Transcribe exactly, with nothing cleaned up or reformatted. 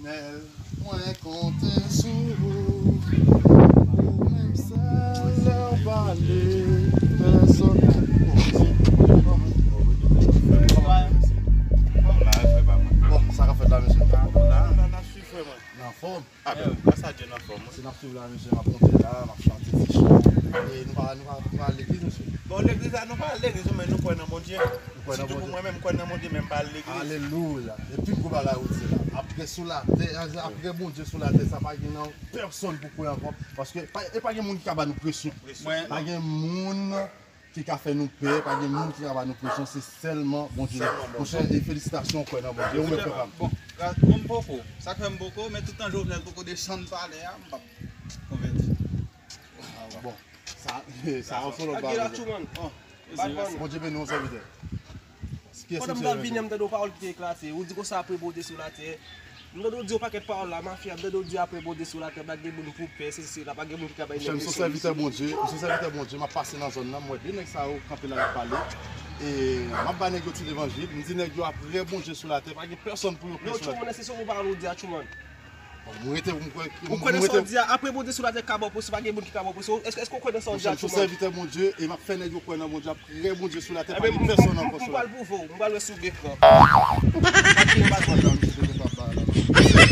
Mwen konte sou ou. Ou menm sèl lè w pale, pèsonn pa konte. Bon, sa k ap fèt la, mesye? N ap swiv, frè mwen. Nan fòm? Ah, ben, gras a Dye, nan fòm, wi. Si n ap swiv la, mesye, m ap monte la, m ap chante ti chan. E nou pa, nou pa, nou pa al legliz, mesye? Bon, legliz la, nou pa al legliz, wi, men nou kwè nan Bondye. Nou kwè nan Bondye. Sitou pou mwen menm, m kwè nan Bondye, men m pa al legliz. Alelouya. E pi gwo bagay ou di la. Apre sou latè, apre Bondye sou latè, sa pa gen nan pèsonn pou kwè ankò. Paske pa, e pa gen moun ki ka ba nou presyon. Presyon. Pa gen moun ki ka fè nou pè, pa gen moun ki ka ba nou presyon, se sèlman Bondye. Sèlman Bondye. Monchè, e felisitasyon, kwè nan Bondye. Ou menm, frè pa m. Bon, gra-, bon, m poko. Sa k fè m poko, men tout tan Jovenel poko desann palè a, m p ap konvèti. Bon, sa, sa, se yon lòt bagay. Bon. Bondye beni w, sèvitè. Pandan m t ap vini an, m tande yon pawòl ki te eklate. Ou di konsa, apre Bondye sou latè. M tande w di yon pakèt pawòl la, mafya, m tande w di apre Bondye sou latè, pa gen moun pou pè, se, se la, pa gen moun ki ka bay nèg presyon. Monchè, m se yon sèvitè Bondye, m se yon sèvitè Bondye, m ap pase nan zòn nan, m wè de nèg sa yo kanpe la, y ap pale. E m ap ba nèg yo ti levanjil, m di nèg yo apre Bondye sou latè, pa gen pèsonn pou yo pè sou latè. Non, Tchouman, èske se yon bon pawòl ou di a, Tchouman? Bon, mwen rete, mwen kwè, mwen rete. Ou kwè nan sa w di a, apre Bondye sou latè k ap ba w presyon, pa gen moun ki ka ba w presyon. Èske, èske w kwè nan sa w di a, Tchouman? Monchè, m se sèvitè Bondye e m ap fè nèg yo kwè nan Bondye. Apre Bondye sou latè, pa gen pèsonn ankò sou latè. Ebyen, m pral pwouve w, m pral wè si w gen kran. Pa gen pèsonn nan misye te kapab ba la.